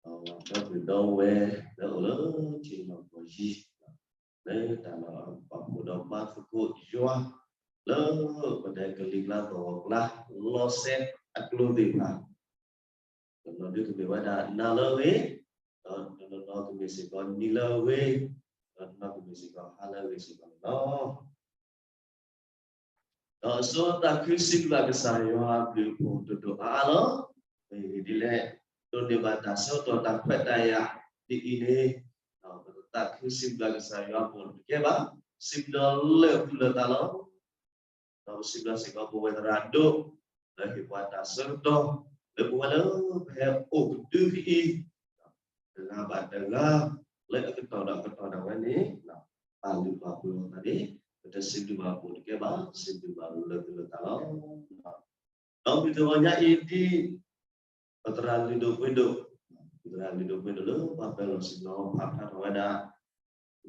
ဒီပုၢ်ဒီဝဲၢ်လၢအိၣ်လၢထံလီၢ်ကီၢ်ယံၤ, လၢတၢ်လီၢ်အပာ်ဖှိၣ်ဒီးဘါသကိးယွၤ လၢပတဲကလံၤကျါသီၣ်ဂီၤကျါ လီၤစဲအကျိၤသ့ၣ်တဖၣ်, တနီၤဒုးကမ့ၢ်ဝဲဒၣ်နၤလၢအဂ့ၤ, ဒီးတနီၤနီၤကမ့ၢ်စ့ၢ်ကီးနံၤလၢအဂ့ၤ, ဒီးတနီၤကမ့ၢ်စ့ၢ်ကီးဟါလၢအဂ့ၤစ့ၢ်ကီးန့ၣ်လီၤ. ဒီးအဆိသးခုစံးဘျုးဘၣ်ကစၢ်ယွၤအဘျုးအဖှိၣ်ဒိၣ်ဒိၣ်အါအါလီၤ. မ့ၢ်ဒ်လဲၣ်, ဒိးန့ၢ်ဘၣ်တၢ်ဆၢကတီၢ်တၢ်ခွဲးတၢ်ယာ်ဒ်အံၤန့ၣ်, ဒီးပသးခုစံးဘျုးကစၢ်ယွၤအဘျုးတကဲဘၣ်, စံးဘျုးလၢာ်သူၣ်လၢာ်သးလီၤ. ဒီးပစံးဘျုးစ့ၢ်ကီးပဝဲသရၣ်ဒိၣ် လၢဟ့ၣ်ပှၤတၢ်ဆၢကတီၢ် လၢပဝဲလၢပဟဲအိၣ်ကဒုအံၤ တဂၤဘၣ်တဂၤ လၢအကတီၢ်ဒီးကတီၢ်ဒၣ်ဝဲန့ၣ်, ပာ်လုၢ်ပာ်ပှ့ၤအီၤသးန့ၣ်, ပတစံးဘျုးဘၣ်အပူၤတကဲဘၣ်, စံးဘျုးဘၣ်လၢာ်သူၣ်လၢာ်သးလီၤ. ဒီးမုၢ်တဂီၤညါအံၤဒ် ပသရၣ်လုၢ်ဒိၣ်ပှ့ၤဒိၣ်, ပသရၣ်လုၢ်ဒိၣ်ပှ့ၤဒိၣ်လၢပှၤပဲၤလီၢ်စံၣ်လီၤဖးဖျါထီၣ်ဝဲဒၣ်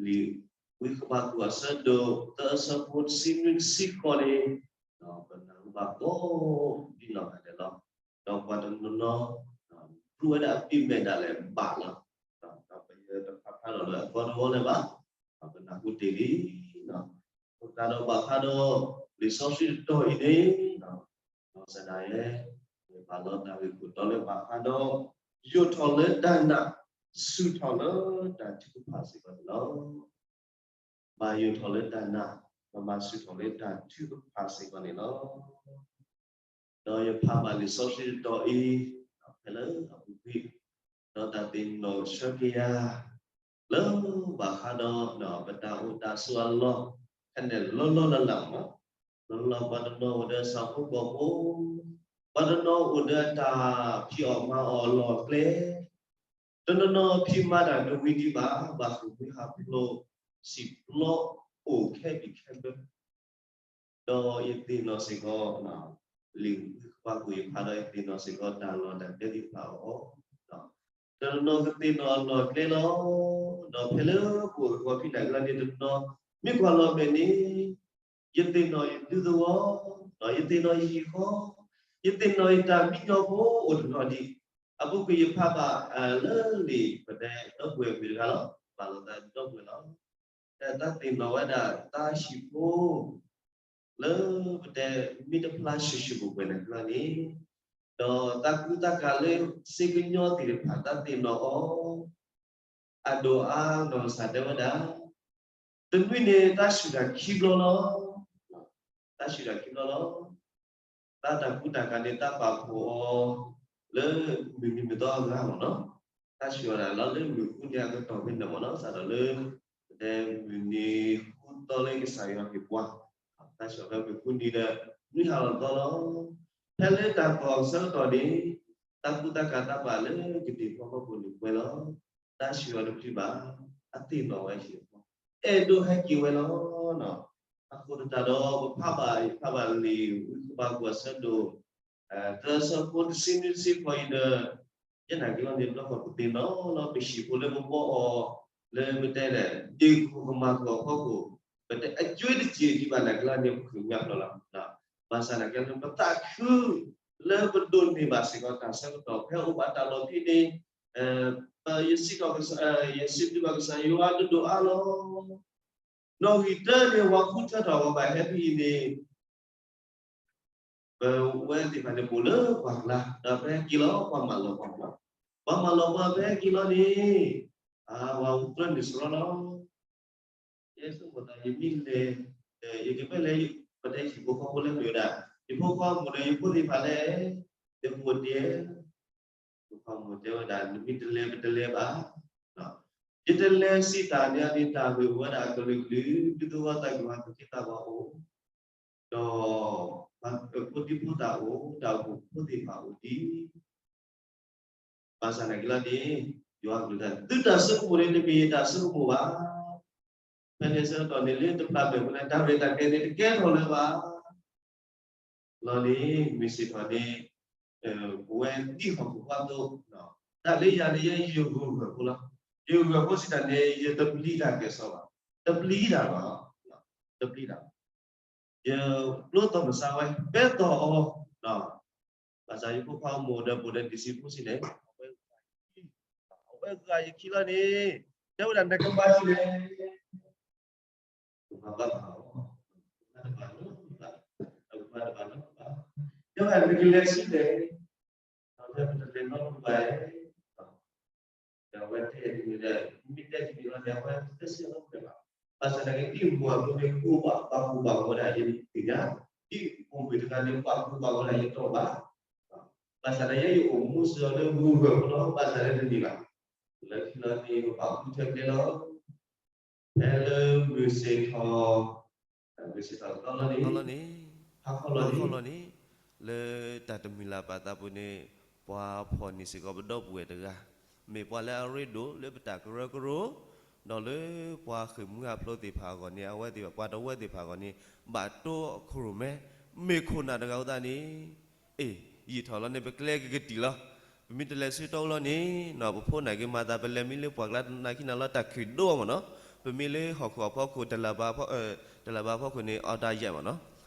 လံာ်ဝံဃဘးကူာ်အဆၢဒိၣ်သၢ အဆၢဖိတဆံနွံတဆံဃိးန့ၣ်, ပနၢ်ဟူဘၣ်ကိးဒ်နီၢ်ဂၤဒဲးလီၤ. ဒီးပှၤတနီၤနီၤ ဒိးဝဲဒၣ်အပံာ်မဲာ်ဒၣ်လဲာ်ဘၣ်လီၤ. ဒီးပယတဖးဖျါထီၣ်လၢအသီတဝီလၢၤဘၣ်, ပနၢ်ဟူတ့ၢ်လံ. အဃိသတးဒီးဘၣ်ဃးဒီး လံာ်စီဆှံတတီၤအံၤန့ၣ်, ဒီးစဒၢ်ယဲ ပာ်လီၤတၢ်ဂ့ၢ်ခိၣ်တီလၢဘၣ်ဃးဒီး ယိာ်ထီၣ်လၢတၢ်နာ်, ဆူၣ်ထီၣ်လၢတၢ်ထုကဖၣ်စ့ၢ်ကီးန့ၣ်လီၤ. ဘၣ်ယိာ်ထီၣ်လၢတၢ်နာ်, ဒီးဘၣ်ဆူၣ်ထီၣ်လၢတၢ်ထုကဖၣ်စ့ၢ်ကီးန့ၣ်လီၤ. ဒီးယဖးဘၣ်လံာ်စီဆှံတတီၤအံၤ, ဖဲလၢအပူၤကွံာ်, ဒီးတၢ်သ့ၣ်နီၣ်ဆၢက့ၤယၤ လၢဘၣ်ဃးဒီး ပတၢ်အိၣ်တၢ်ဆိးအလီၢ် ဖဲန့ၣ်လီၤလီၤလၢ်လၢ်မး, လီၤလီၤ ပှၤတနီၤအိၣ်ဒီးဆၣ်ဖိကီၢ်ဖိ, ပှၤတနီၤအိၣ်ဒီးတၢ်ဖံးအီၣ်မၤအီၣ်အလီၢ်အကျဲ, တနီၤနီၤဖံးမၤတၢ်တဝံၤဒံးဘၣ်, ဘၣ်ဃ့ၢ်မှံဟးဖျိး, စံာ်ပျီအိၣ်ခဲဘံၣ်ခဲဘၢ, ဒီးယသ့ၣ်နီၣ်စ့ၢ်ကီး လံာ်ဝံဃဘးကူာ်ယဖးဒီး ယသ့ၣ်နီၣ်စ့ၢ်ကီးတၢ်လီၢ်တၢ်ကျဲသ့ၣ်တဖၣ်အီၤ, တနီၤနီၤကသ့ၣ်နီၣ်အလီၢ်အကျဲလီၤ. ဒီးဖဲလၢပအိၣ်သကိးဖဲန့ၣ်အကျါန့ၣ် တနီၤ မ့ၢ်ကွၢ်လီၤမဲာ်န့ၣ် ယသ့ၣ်နီၣ်ယဒူသဝီ, ဒီးယသ့ၣ်နီၣ်ယဟံၣ်ဃီ, ယသ့ၣ်နီၣ်ယတၢ်မံညီဖိအိၣ်တနီၤဒံး, အပူၤကွံာ်ယဖးဘၣ်လၢလံာ်ပတဲဒီပုၢ်ဝဲၢ်မုၣ်တဂၤလီၤ, ပာ်လီၤသးဒီပုၢ်ဝဲၢ်လီၤ. တၢ်သ့ၣ်နီၣ်ဝဲဒၣ်တၢ်ဟံၣ်ဖိ လၢပတဲမ့ၢ်တဖျါဆူၣ်ဆူၣ်ပှဲၤပှဲၤန့ၣ်အကျါန့ၣ်, ဒီးတၢ်ကူတၢ်ကၤလၢစ့ကညီသ့ၣ်တဖၣ်တၢ်သ့ၣ်နီၣ်အီၤ အဒိၣ်အါနီၢ်ကစၢ်တဲဝဲဒၣ်, တနွံန့ၣ်တၢ်ဆူၣ်တၢ်ခံဘျီလီၤ. တၢ်ဆူၣ်တၢ်ခံဘျီလီၤ. တၢ်တၢ်ကူတၢ်ကၤန့ၣ် တၢ်ပာ်ဖှိၣ်အီၤ လၢမုၢ်နံၤမုၢ်သီအဂၤမ့ၢ်နီၤ, တၢ်ဆူၣ်အီၤဒၣ်လီၤလၢမုၢ်ဃုနံၤအကတီၢ်ဖဲန့ၣ်မ့ၢ်နီၤ, စးထီၣ်လၢ ပတဲမုၢ်နံၤဃုသီလၢကစၢ်ယွၤဟ့ၣ်ပှၤ, တၢ်ဆူၣ်အီၤဖဲမုၢ်ဃုနံၤဒီး နွံဟါလီၤသီလီၤ. ဖဲလၢတၢ်သီၣ်အဆၢကတီၢ်န့ၣ် တၢ်ကူတၢ်ကၤတၢ်ဘၣ်လၢကဒံၣ်ဖီဃီပူၤန့ၣ်ပှဲၤလီၤ. တၢ်ဆူၣ်အီၤတပျံၤဘၣ်, အသ့ၣ်နီၣ်ဝဲဟံၣ်ဃီ, အဲၣ်ဒိးဟဲက့ၤဝဲလီၤ. အဃိသတးဒီး ပဖးဘၣ် ဖးဘၣ်လံာ်ဝံဃဘးကူာ်အဆၢဒိၣ် သၢ အဆၢဖိတဆံနွံတဆံဃိးအံၤဒီး ယဲနာ်က့ၤလီၤန့ၣ် ဘျီဃီပသ့ၣ်နီၣ်လီၤ ပဟံၣ်ဖိလၢပဘှီအီၤ လၢပတဲလဲၣ် ဒ့ၣ်ခိၣ်ကမၤကီၢ်အဖီခိၣ် ပတအကွ့တစဲးဒံးဘၣ်နာ်က့ၤလီၤန့ၣ် ပဃ့ၢ်မှံဟးဖျိးလီၤ. ဘၣ်ဆၣ်နာ်က့ၤလီၤန့ၣ် ပသးခု လၢပဒိးန့ၢ်ဘၣ်စ့ၢ်ကီးတၢ်ဆၢကတီၢ် ဖဲအိၣ်ဘၣ်တၢ်လီၢ်ဖဲန့ၣ် ယစံးထီၣ်ကစၢ် ယစံးဘျုးဘၣ်ကစၢ်ယွၤဒိၣ်ဒိၣ်အါလီၤ. နီၣ်ဂံၢ်တၢန့ၣ် ပှၤဃုထၢထီၣ်ပှၤဘၣ်ဟဲဖဲအံၤန့ၣ် ပဝဲသ့ၣ်တဖၣ်န့ၣ် ပအိၣ်လၢပှၢ်ကျါ ဒီးပဟဲက့ၤလီၤ ပှၤမၤလီၤပှၤမး, ပှၤမၤလီၤပှၤ ပဟဲက့ၤလီၤန့ၣ် ပှၤအိၣ်ကြၢးန့ၣ်စရီလီၤ. ယဲဆိကမိၣ်သး ယမ့ၢ်လဲၤ ယကဘၣ်လဲၤ ပတဲဟံၣ်ဖိဃီဖိလၢမ့ၢ်ဝဲဒၣ် ယဖိခွါမိၢ်ဒီးယဖိသ့ၣ်တဖၣ်လဲၣ် ယဖိတဲ ယဖိခွါမိၢ်တဲဝဲဒၣ် နမ့ၢ်တလဲၤ ပတလဲၤဘၣ်. ယတလဲၤစံးတၢ်န့ၣ် အန့ၣ်တၢ်ဂ့ၢ်အိၣ်ဝဲဒၣ်အကလုာ်ကလုာ် ဒူသဝီသးကမၤ သူၣ်က့သးပှၢ်အိၣ် ဒီး ဖိဒံဖိသၣ်အိၣ် တၢ်အိၣ်ဖှိၣ်ဖိသ့ၣ်တဖၣ်အိၣ်ဒံး ဘၣ်ဆၣ်နာ်က့ၤလီၤန့ၣ် ယွၤကလုၢ်ကထါ သုတၢ်ဆိကမိၣ်န့ၣ် တမ့ၢ်ယတၢ်ဆိကမိၣ်ဘၣ်. ဖဲန့ၣ်ဆၢကတီၢ်န့ၣ် လၢတဖျါဘၣ်မနုၤ တၢ်ရဲၣ်တၢ်ကျဲၤန့ၣ် တကဲထီၣ်လၢၤဘၣ်. လီၤန့ၣ် မ့ၢ်စ့ၢ်ကီးန့ၣ် ပဝဲဒ်ဟီၣ်ခိၣ်ဖိအသိး တၢ်လၢယၤန့ၣ် ယဲယဂုၤဂၤဖိလီၤ. ယဂုၤဂၤဖိစံးတၢ်န့ၣ် ယတပျံၤတၢ်ကဲၣ်ဆိးဘၣ်. တပျံၤတၢ်ဘၣ်. တပျံၤတၢ်ဘၣ်. ယကျိသီၣ်မုၢ်ဆါဝဲ ပဲသီၣ်အီၤ, ဘၣ်ဆၣ်ယဖိခွါမိၢ်ဒီး ဘိၣ်ဒီး ဒံၣ်စံဖိစံးန့ၣ် အဝဲ ယခံလီၤန့ၣ်, တဲဝဲဒၣ်နကမၤဒ်လဲၣ်, ကမၤဘၣ်ဘၣ်လီၤ, ကမၤတဘၣ်လီၤ, ကမၤတဘၣ်လီၤ, တဲဝဲဒၣ်နကလဲၤဆူလဲၣ်, ဒီးပတလဲၤနီတဘျီဘၣ်, ဒီးအဝဲတဲဒ်န့ၣ်ဒီး မ့ၢ်တဲဒ်န့ၣ်လီၤန့ၣ် အဝဲတတဲဆၢလၢပှဲၤဘၣ်. ဘၣ်ဆၣ်သနာ်က့ ဒ်မိၢ်အသိးန့ၣ် ကိၢ်ဘၣ်ပှၤကိၢ်ဘၣ်ဝဲဒၣ်ယသ့ၣ်ညါ, ဒ်အိၣ်ဘှံးတဂၤန့ၣ် ပှၤကိၢ်ဘၣ်ဝဲဒၣ်ယတီၢ်ဘၣ်. ဘၣ်ဆၣ်သနာ်က့ ယအိၣ်မူစၢၤလၢဂုၤဂၢၢ်ဖိလီၤ, ဘၣ်ဆၣ်လၢတန့ၢ်ဘၣ်. လၢခံလီၤန့ၣ် ပဘၣ်ဃုထၢကျဲလီၤ. ဖဲလၢမုၢ်ဆ့ၣ်ထီၣ်, မုၢ်ဆ့ၣ်ထီၣ်တဘျီလီၤန့ၣ်, ဟါခီလီၤန့ၣ်, လၢတၢ်တမုၢ်လၢ်ဘၣ်အသးပူၤန့ၣ်, ပှၤဖီၣ်န့ၢ်စ့ၢ်ကီးပဒီပုၢ်ဝဲၢ်တဂၤ, မ့ၢ်ပှၤလၢအရ့ဒိၣ်လၢပတၢ်ကရၢကရိ, ဒီးလၢပှၤဃ့ၢ်မှံဟးဖျိးသ့ၣ်တဖၣ်အဂီၢ်န့ၣ် အဝဲသ့ၣ်ပှၤတဝၢသ့ၣ်တဖၣ်အဂီၢ်န့ၣ် ဘၣ်တိၢ်အခိၣ်ရိၣ်မဲ, မ့ၢ်ခိၣ်နၢ်တဂၤအဃိသတးန့ၣ်, အ့ၣ်, ယံာ်ထီၣ်လီၤန့ၣ် ပကျဲကကတံၢ်လီၤ. ပမ့ၢ်တလဲၤဆူတီအူလီၤန့ၣ်, ပဖိနာ်က့ၤမၤသး ပလဲၤမ့ၢ်လၢပှၢ်ကျါ နာ်က့ၤနၤလီၤ တၢ်ခုၣ်ဒိၣ်မ့ၢ်နီၤ, ပမ့ၢ်လၢဟီၣ်ခိၣ်အဖီခိၣ် တလၢဘၣ်အဖီခိၣ်န့ၣ် အီၣ်တၢ်ယဲၢ်မ့ၢ်နီၤ,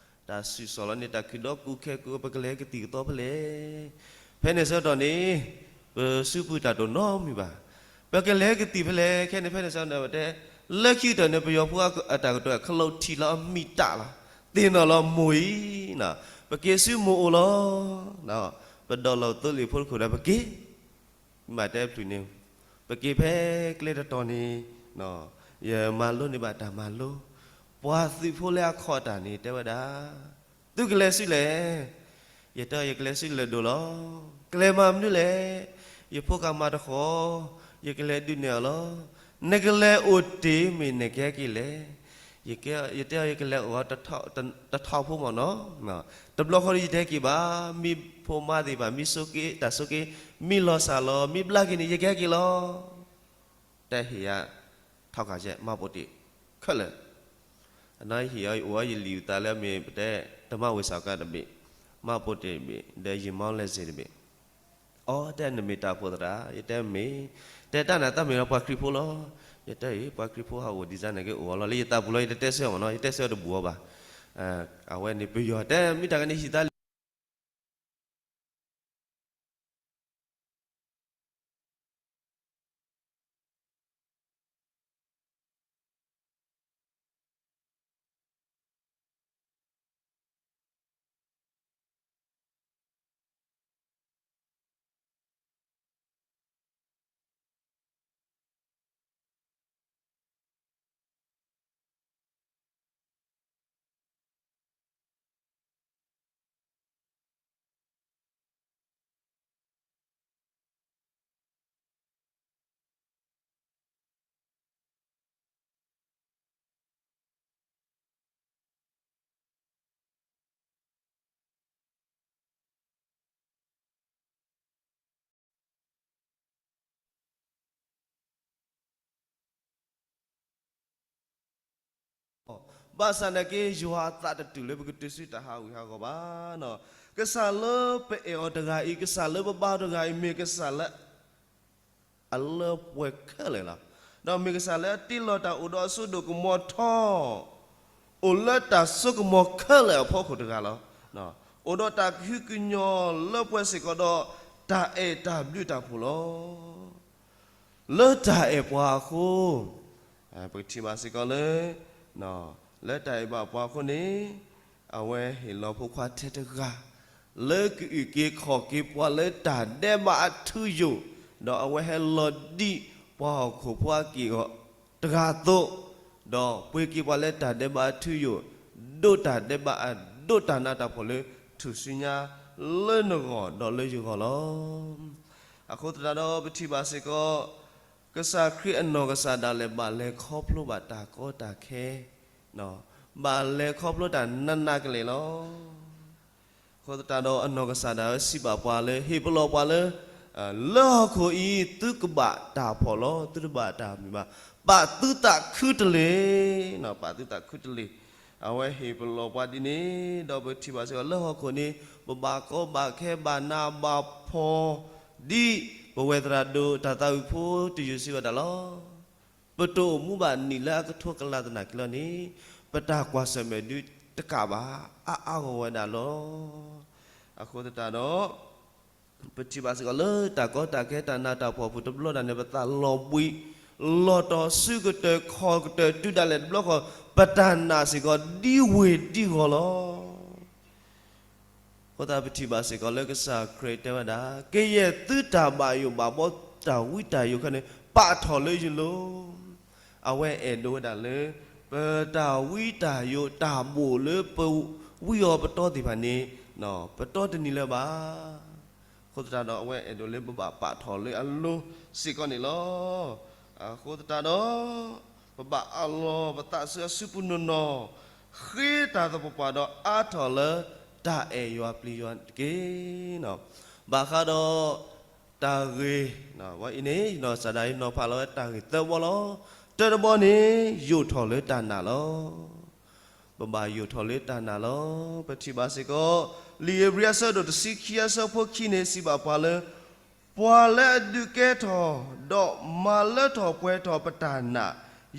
တၢ်စုၣ်စီၣ်လီၤန့ၣ် တၢ်ခုၣ်ဒိၣ်ကူခဲကူ ပကလဲၤကသံၣ်ကသီဖဲလဲၣ်. ဖဲန့ၣ်ဆၢကတီၢ်န့ၣ်, ပစုပူၤတၢ်ဒိၣ်နီတမံၤဘၣ်. ပကလဲၤကသံၣ်ဖဲလဲၣ်ခဲန့ၣ် ဖဲန့ၣ်ဆၢကတီၢ်န့ၣ် ပတဲ, လၢခံကတၢၢ်န့ၣ် ပယီၤဖိအတၢ်ကတိၤ ခလုတ်ထံလီၤ အမံၤတၢ်လီၤ, သ့ၣ်နီၣ်လီၤမိၢ်အံၤ, ပက့ၤဆူမိၢ်အိၣ်လီၤ. ပဒိးလီၤသိလ့ၣ်ဖိတခိၣ်ဒီး ပက့ၤ မၤတဲဖျုးန့ၣ်, ပက့ၤဖဲကျဲတတီၤန့ၣ်, ယမၤလိန့ၢ်ဘၣ်တၢ်မၤလိ, ပှၤသုးဖိလၢအခီၣ်တၢ်န့ၣ် တဲဝဲဒၣ်, သုကလဲၤဆူလဲၣ်. ယတဲအီၤ ယကလဲၤဆူလၢၢ်ဒိၣ်လီၤ. ကလဲၤမၤမနုၤလဲၣ်. ယဖိကမၤတဃီၤ, ယကလဲၤဒုးနဲၣ်အီၤလီၤ. နကလဲၤအိၣ်တ့ၢ်မ့ၢ်နကဟဲက့ၤလဲၣ်. ယတဲအီၤ ယကလဲၤအိၣ်အီၤ တထီၣ်ဖိမ့ၢ်နီၤ, တဘျီဃီဒီးယတဟဲက့ၤဘၣ်, မ့ၢ်ဖိမါသ့ၣ်တဖၣ် မ့ၢ်ဆိက့တၢ်ဆိက့, မ့ၢ်လီၤစၢ်လီၤ, မ့ၢ်ဘျါက့ၤန့ၣ် ယကဟဲက့ၤလီၤ. တဲဟ့ၣ်ယၤ, ထီၣ်ခးယဲၢ် မှတ်ပုံတင် ခဲလၢာ်, အနီၢ်ဟ့ၣ်အီၤ အိၣ်အီၤယလံာ်အုၣ်သးလၢအမ့ၢ်ပတဲ, ဓာတ်မှတ်ပုံစာကတဘ့ၣ်, မှတ်ပုံတင်တဘ့ၣ်, ဒီးယာဉ်မောင်းလိုင်စင်တဘ့ၣ်. အိ တဲနမ့ၢ်တၢ်အိၣ်ဖှိၣ်သရၣ်, ယတဲမ့ၢ်, တဲတၢ်နၤတၢ်မ့ၢ်လီၤ ပှၤခရံာ်ဖိလီၤ. ယတဲအံၤ ပှၤခရံာ်ဖိဟးအိၣ်ဒံးစ့ၢ်န့ၣ်က့ အိၣ်အီၤလီၤ လၢယသးပူၤလီၤ ယတတဲဆၢအီၤမ့ၢ်နီၤ, ယတဲဆၢအီၤတဘူၣ်အီၤဘၣ်. အဝဲန့ၣ်ပယီၤတဲ မ့ၢ်တၢ်ကန့ၣ်ဟံၣ်သါလံ ဘၣ်ဆၣ်သနာ်က့ ယွၤအသးတတုၤလၢပကတုၤဆူတၢ်ဟးဂူာ်ဟးဂီၤဘၣ်. ကစၢ်လၢပအဲၣ်အီၤတဂၤအံၤ, ကစၢ်လၢပဘါအီၤတဂၤအံၤ မ့ၢ်ကစၢ်လၢ အလၢပှဲၤခဲလၢာ်လီၤ. ဒီးမ့ၢ်ကစၢ်လၢအတ့လီၤတၢ်အိၣ်ဒီးအစိဒိၣ်ကမီၤထီ, အိၣ်လၢတၢ်စိကမီၤခဲလၢာ်အဖီခိၣ်တဂၤလီၤ. အိၣ်ဒီးတၢ်ကဟုကညီၤလၢပှဲၤစ့ၢ်ကီးဒီး တၢ်အဲၣ်တၢ်ဘျုးတၢ်ဖှိၣ်လီၤ. လၢတၢ်အဲၣ်ပှၤအဃိ, ပကထံၣ်ဘၣ်စ့ၢ်ကီးလၢ လၢတၢ်အဲၣ်ဘၣ်ပှၤအဃိန့ၣ်, အဝဲဟ့ၣ်လီၤဖိခွါထဲတဂၤ လၢကအုၣ်က့ၤခီၣ်က့ၤပှၤလၢတၢ်ဒဲးဘးအထူအယိာ်, ဒီးအဝဲဟဲလီၤဒံးပှၤဟီၣ်ခိၣ်ဖိအက့ၢ်အဂီၤတဂၤအသိး, ဒီးပှ့ၤက့ၤပှၤလၢတၢ်ဒဲးဘးအထူအယိာ်, ဒိးတၢ်ဒဲးဘးအဒိးတၢ်နးတၢ်ဖှီၣ်လၢ ထူၣ်စုညါလၢနဂီၢ်ဒီးလၢယဂီၢ်လီၤ. အဃိသတးဒီးပထံၣ်ဘၣ်စ့ၢ်ကီး ကစၢ်ခရံာ်အနီၢ်ကစၢ်ဒၣ်လဲာ်ဘၣ်လဲၤခီဖျိဘၣ်တၢ်ကီတၢ်ခဲ, ဘၣ်လဲၤခီဖျိတၢ်နးနးကလဲာ်လီၤ. အဃိသတးဒီးအနီၢ်ကစၢ်ဒၣ်ဝဲစံးဘၣ်ပှၤလၢ ဟ့ၣ်ပလီၢ်ပှၤလၢ လၢဟီၣ်ခိၣ်အံၤ သုကဘၣ်တၢ်ဖှီၣ်လီၤ, သုတဘၣ်တၢ်မုာ်ဘၣ်, ပာ်သုသးခုတလ့ၢ်, ပာ်သုသးခုတလ့ၢ်. အဝဲဟ့ၣ်ပလီၢ်ပှၤဒ်န့ၣ်, ဒီးပထံၣ်ဘၣ်စ့ၢ်ကီးလၢဟီၣ်ခိၣ်န့ၣ် ပဘၣ်ကီဘၣ်ခဲဘၣ်နးဘၣ်ဖှီၣ်, ဒ်ပဝဲသရၣ်ဒိၣ်တၢ်သးဝံၣ်ဖိတယုၢ်စံးဝဲဒၣ်လီၤ. ပတအိၣ်မူဘၣ်နံၣ်လၢအကထိကလးသနာ်က့လီၤန့ၣ်, ပတၢ်ကွၢ်ဆၢၣ်မဲာ်ဒုးတကးဘၣ် အါအါဂီၢ်ဝဲဒၣ်လီၤ. အဃိသတးဒီး ပထံၣ်ဘၣ်စ့ၢ်ကီးလၢတၢ်ကီတၢ်ခဲတၢ်နးတၢ်ဖှီၣ်အပူၤတဘျီဒၣ်န့ၣ် ပသးလီၤဘှံးလီၤတီၤ စုကတၢၢ်ခီၣ်ကတၢၢ်တုၤဒၣ်လဲာ်တဘျီဃီ ပတၢ်နာ်စ့ၢ်ကီးဒ်ဝ့ၤဒ်ဂီၤလီၤ. အဃိသတးပထံၣ်ဘၣ်စ့ၢ်ကီးလၢကစၢ်ခရံာ်တဲဝဲဒၣ် ကယဲၢ်သုတၢ်ဘၣ်ယိၣ်ဘၣ်ဘီတၢ်ဝံတၢ်ယိၣ်ခဲန့ၣ် ပာ်ထီၣ်လၢယလိၤ အဝဲအဲၣ်ဒိးဝဲဒၣ်လၢ ပတၢ်ဝံတၢ်ယိၣ်တၢ်ဘိၣ်လၢပဝံအီၤပတီသ့ၣ်တဖၣ်န့ၣ် ပတီတနံၤလၢၤဘၣ်. အဃိသတးဒီးအဝဲအဲၣ်ဒိးလၢပဘၣ်ပာ်ထီၣ်လၢအလိၤစ့ၢ်ကီးန့ၣ်လီၤ. အဃိသတးဒီး ပဘၣ်အးလီၤပသးဆူအစုပူၤနီၢ်နီၢ်, ဃ့တၢ်သပှၢ်ပှၢ်ဒီးအါထီၣ်လၢတၢ်အဲၣ်ယွၤပျံၤယွၤတက့ၢ်. ဘၣ်ဃးဒီး တၢ်ဂ့ၢ် ဝဲအံၤန့ၣ် ယနီၢ်ကစၢ်ဒၣ်အံၤနီၤဖးလီၤဝဲတၢ်ဂ့ၢ်သၢဘီလီၤ. တၢတဘီန့ၣ် ယိာ်ထီၣ်လၢတၢ်နာ်လီၤ. ပဘၣ်ယိာ်ထီၣ်လၢတၢ်နာ်လီၤ. ပထံၣ်ဘၣ်စ့ၢ်ကီး လံာ်ဧ့ၤဘြံၤအဆၢဒိၣ်တဆံခံအဆၢဖိခံန့ၣ် စံးဘၣ်ပှၤလၢ ပှၤလၢအဒုးကဲထီၣ် ဒီးမၤလၢထီၣ်ပှဲၤထီၣ်ပတၢ်နာ်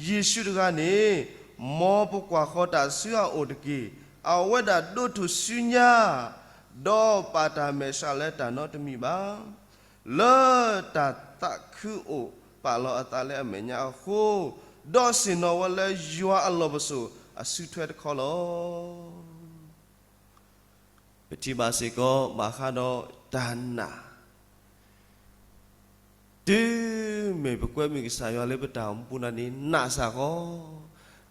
ယ့ၣ်ၡူးတဂၤန့ၣ် မ်ပကွၢ်ဃီၤတၢ်ဆူအအိၣ်တက့ၢ်. အဝဲဒၣ်ဒိးထူၣ်စုညါ ဒီးပာ်တၢ်မဲာ်ဆှးလၢတၢ်နီတမံၤဘၣ်. လၢတၢ်သးခုအိၣ်ပာ်လီၤအသးလၢအမဲာ်ညါအဃိ, ဒီးဆ့ၣ်နီၤဝဲလၢယွၤအလီၢ်ပစိာ်အစုထွဲတခီလီၤ. ပထံၣ်ဘၣ်စ့ၢ်ကီး ဘၣ်ဃးဒီးတၢ်နာ် တုၤမ့ၢ်ပကွဲမုာ်ကစၢ်ယွၤလၢပတၢ်အိၣ်မူပူၤန့ၣ် နာ်စ့ၢ်ကီး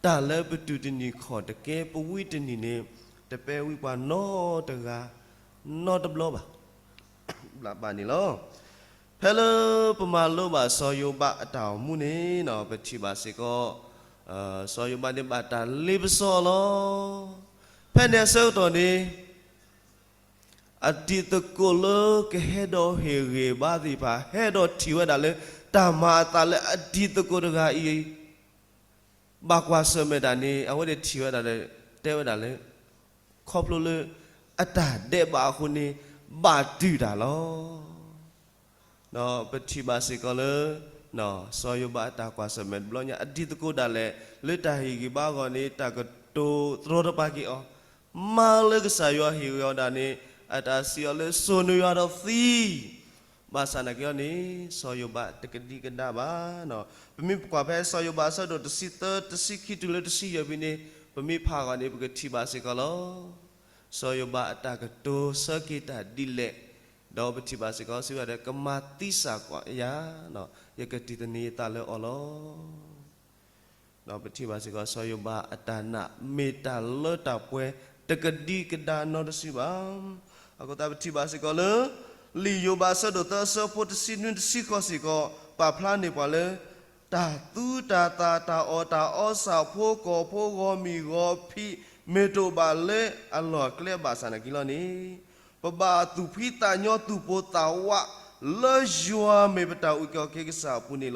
တၢ်လၢပတူၢ်တနံၤခီၣ်တကဲပဝံတနံၤန့ၣ် တပဲဝံပှၤနီတဂၤ နီတဘျီဘၣ် ဘၣ်န့ၣ်လီၤ. ဖဲလၢပမၤလိဘၣ်စီၤယိၤဘးအတၢ်အိၣ်မူန့ၣ် ပထံၣ်ဘၣ်စ့ၢ်ကီး စီၤယိၤဘးန့ၣ်ဘၣ်တၢ်လ့ပစီလီၤ. ဖဲန့ၣ်အဆၢကတီၢ်န့ၣ် အတံၤသကိးလၢကဟဲဒီးဟ့ၣ်ဂံၢ်ဘါသ့ၣ်တဖၣ် ဟဲဒီးထံၣ်ဝဲဒၣ်လၢ တၢ်မၤအသးလၢအတံၤသကိးတဂၤအံၤ ဘၣ်ကွၢ်ဆၢၣ်မဲာ်တၢ်န့ၣ် အဝဲသ့ၣ်ထံၣ်ဝဲဒၣ်ဒီး တဲဝဲဒၣ်လၢ ခီဖျိလၢအတၢ်ဒဲးဘးအဃိန့ၣ် ဘၣ်တုာ်တၢ်လီၤ. ဒီးပထံၣ်ဘၣ်စ့ၢ်ကီးလၢ စီၤယိၤဘးအတၢ်ကွၢ်ဆၢၣ်မဲာ်တဘျီညါ အတံၤသကိးဒၣ်လဲာ် လၢတၢ်ဟ့ၣ်ဂံၢ်ဘါအဂီၢ်န့ၣ် တၢ်ကတိၤတရီတပါက့ၤအီၤ, မၤလၢကစၢ်ယွၤဟ့ၣ်ဂံၢ်အီၤဒၣ်န့ၣ် အတၢ်စံးအီၤလၢစိာ်နုာ်ယွၤဒီးသံ ဘၣ်ဆၣ်နာ်က့ၤအီၤန့ၣ် စီၤယိၤဘးတကဒံကဒါဘၣ်. ပမ့ၢ်ပကွၢ်ဖဲစီၤယိၤဘးအဆၢဒိၣ်တဆံသၢ တဆံခံတုၤလၢတဆံယဲၢ်ဖဲန့ၣ် ပမ့ၢ်ဖးအဂီၢ်န့ၣ် ပကထံၣ်ဘၣ်စ့ၢ်ကီးလီၤ. စီၤယိၤဘးအတၢ်ကတိၤဆၢက့ၤတၢ်ဒ်လဲၣ်, ဒီးပထံၣ်ဘၣ်စ့ၢ်ကီး စံးဝဲဒၣ် ကမၤသံစၢ်ကွံာ်ယၤ, ယကဒုးသန့ၤယသးလၢအီၤလီၤ. ဒီးပထံၣ်ဘၣ်စ့ၢ်ကီး စီၤယိၤဘးအတၢ်နာ် မ့ၢ်တၢ်လၢတၢ်ပှဲၤ တကဒံကဒါနီတစုဘၣ်. အဃိသတးပထံၣ်ဘၣ်စ့ၢ်ကီးလၢ လံာ်ယိၤဘးအဆၢဒိၣ်သၢအဆၢဖိတဆံနွံတဆံဃိးစ့ၢ်ကီး ပာ်ဖျါန့ၢ်ပှၤလၢ တၢ်သူတၢ်သၣ် တၢ်အီၣ်တၢ်အီ ဆၣ်ဖိကီၢ်ဖိ ဂီၤမုၢ်ဂီၤဖံး မ့ၢ်တအိၣ်ဘၣ်လၢအလီၢ်အကျဲဘၣ်ဆၣ်နာ်က့ၤလီၤန့ၣ် ပဘၣ်သူၣ်ဖှံသးညီသူၣ်ပိၢ်သးဝး လၢယွၤမ့ၢ်ပတၢ်အုၣ်က့ၤခီၣ်က့ၤကစၢ်အပူၤန့ၣ်လီၤ.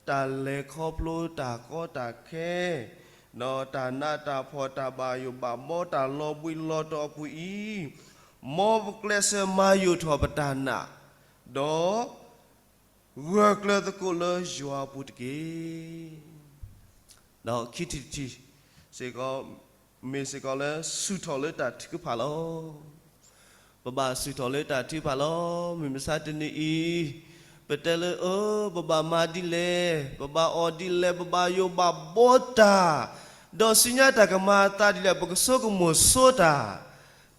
တၢ်လဲၤခီဖျိတၢ်ကီတၢ်ခဲ ဒီးတၢ်နးတၢ်ဖှီၣ် တၢ်ဘၣ်ယိၣ်ဘၣ်ဘီ တၢ်လီၤဘှံးလီၤတီၤအပူၤအံၤ, မ်ပကျဲးစၢးမၤယိာ်ထီၣ်ပတၢ်နာ်, ဒီး ဂၢၢ်ကျၢၤသကိးလၢယွၤအပူၤတက့ၢ်. ဒီးခံထံၣ်တထံၣ်စ့ၢ်ကီး မ့ၢ်စ့ၢ်ကီးလၢ စူၢ်ထီၣ်လၢတၢ်ထုကဖၣ်လီၤ. ပဘၣ်စူၢ်ထီၣ်လၢတၢ်ထုကဖၣ်လီၤ. မုၢ်မဆါတနံၤအံၤ ပတဲလၢ အၢ ပဘၣ်မၤဒ်လဲၣ်, ပဘၣ်အီၣ်ဒ်လဲၣ်, ပဘၣ်ယိၣ်ဘၣ်ဘီတၢ်, ဒီးဆူညါတၢ်ကမၤအသးဒ်လဲၣ်, ပကဆိကမိၣ်ဆိတၢ်,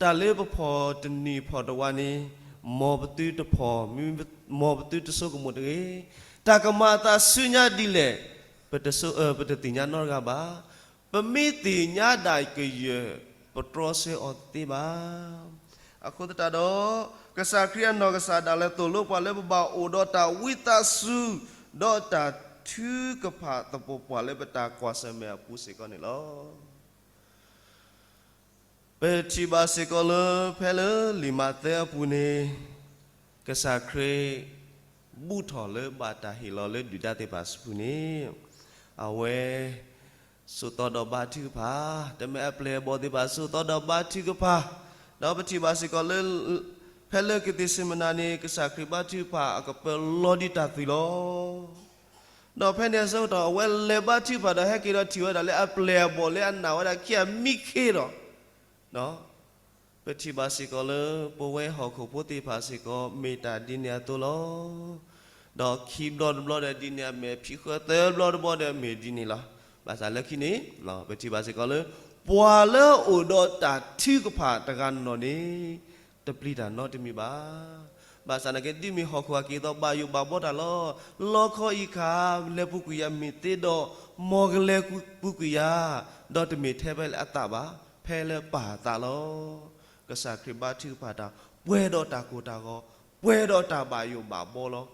တၢ်လၢပဖီၣ်တနံၤဖီၣ်တဝီန့ၣ် မ်ပသုတဖီၣ်, မ်ပသုတဆိကမိၣ်တဂ့ၤ. တၢ်ကမၤအသးဆူညါဒ်လဲၣ်, ပတဆိ, ပတသ့ၣ်ညါနီတဂၤဘၣ်. ပမ့ၢ်သ့ၣ်ညါဒၣ်ကယၢၢ် ပတြီဆၢအီၤသ့ဘၣ်. အဃိသတးဒီး ကစၢ်ခရံာ်အနီၢ်ကစၢ်ဒၣ်လဲာ်သိၣ်လိပှၤလၢပဘၣ်အိၣ်ဒီးတၢ်ဝံသးစူၤ ဒီးတၢ်ထုကဖၣ်သပှၢ်ပှၢ်လၢပတၢ်ကွၢ်ဆၢၣ်မဲာ်အပူၤစ့ၢ်ကီးန့ၣ်လီၤ. ပထံၣ်ဘၣ်စ့ၢ်ကီးလၢ ဖဲလၢလံာ်မးသဲအပူၤန့ၣ် ကစၢ်ခရံာ် ဘူၣ်ထီၣ်လၢဘၣ်တၢ်ဟ့ၣ်လီၤလၢဒုၣ်ဒါသ့ၣ်တဖၣ်အစုပူၤန့ၣ် အဝဲ စိာ်သီဒီးဘါထုကဖၣ်, တမ့ၢ်အပျဲၢ်အဘီၣ်သ့ၣ်တဖၣ် စိာ်သီဒီးဘါထုကဖၣ်, ဒီးပထံၣ်ဘၣ်စ့ၢ်ကီးလၢ ဖဲလၢကသ့းစမနၤန့ၣ် ကစၢ်ခရံာ်ဘါထုကဖၣ်အကပၢၤလီၤဒ်တၢ်သွံၣ်လီၤ. ဒီးဖဲန့ၣ်အဆၢကတီၢ် အဝဲလဲၤဘါထုကဖၣ်ဒီး ဟဲက့ၤဒီးထံၣ်ဝဲဒၣ်လၢအပျဲၢ်အဘီၣ်လၢအနာ်ဝဲဒၣ်ခံဂၤမံခ့ဒီး, ပထံၣ်ဘၣ်စ့ၢ်ကီးလၢ ပဝဲဟီၣ်ခိၣ်ဖိသ့ၣ်တဖၣ်စ့ၢ်ကီး မ့ၢ်တၢ်ဒ်န့ၣ်အသိးလီၤ. ဒီးခံဘျီတဘျီဒီးဒ်န့ၣ်အမ့ၢ် ဖံဃၢသၢဘျီတဘျီဒီးမ့ၢ်ဒ်န့ၣ်လီၤ. ဘၣ်ဆၣ်လၢခံန့ၣ် ပထံၣ်ဘၣ်စ့ၢ်ကီးလၢ ပှၤလၢအအိၣ်ဒီးတၢ်ထုကဖၣ်တဂၤနီၢ်နီၢ်န့ၣ် တပျံၤတၢ်နီတမံၤဘၣ်. ဘၣ်ဆၣ်သနာ်က့ ဒ်မ့ၢ်ဟီၣ်ခိၣ်အက့ၤအသိး ဘၣ်ယိၣ်ဘၣ်ဘှီတၢ်လီၤ. လီခီအံၤအခါ လဲၤပူၤကွံာ်ယၤမ့ၢ်သ့ဒီး မ်ကလဲၤပူၤကွံာ်ယၤ, ဒီးတမ့ၢ်ထဲဖဲလၢအသးဘၣ်, ဖဲလၢပၢ်အသးလီၤ. ကစၢ်ခရံာ်ဘါထုကဖၣ်တၢ် ပှဲၤဒီးတၢ်ကိၢ်တၢ်ဂီၤ, ပှဲၤဒီးတၢ်ဘၣ်ယိၣ်ဘၣ်ဘှီလီၤ.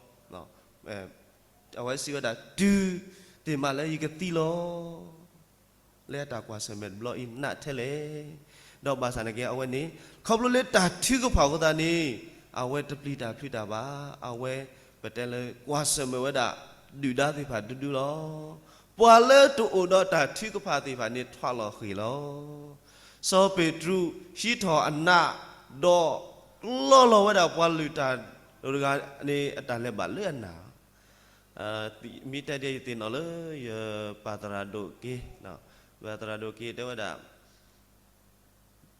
အဝဲစံးဝဲဒၣ် တုၤသ့ၣ်မးလၢယကသံလီၤ လၢအတၢ်ကွၢ်ဆၢၣ်မဲာ်တဘျီအံၤနးထဲလဲၣ်. ဒီးဘၣ်ဆၣ်သနာ်က့ အဝဲန့ၣ် ခီဖျိလၢတၢ်ထုကဖၣ်အဃိသတးန့ၣ် အဝဲတပျံၤတၢ်ဖုးတၢ်ဘၣ်. အဝဲ ပတဲလၢကွၢ်ဆၢၣ်မဲာ်ဝဲဒၣ် ဒုၣ်ဒါသ့ၣ်တဖၣ်ဒူဒူလီၤ. ပှၤလၢတအိၣ်ဒီးတၢ်ထုကဖၣ်သ့ၣ်တဖၣ်န့ၣ် ထွးလီၤဃ့ၢ်လီၤ. စီၤပ့းတရူးဟံးထီၣ်အနး ဒီးကျီလီၤဝဲဒၣ်ပှၤလုၢ်တၢ်တဂၤန့ၣ် အတၢ်လဲၤဘၣ်လၢအနၢ် မ့ၢ်တဲဒ်ယသ့ၣ်နီၣ်လၢ ယပၢ်သရၣ်ဒိၣ်က့, ပၢ်သရၣ်ဒိၣ်က့တဲဝဲဒၣ်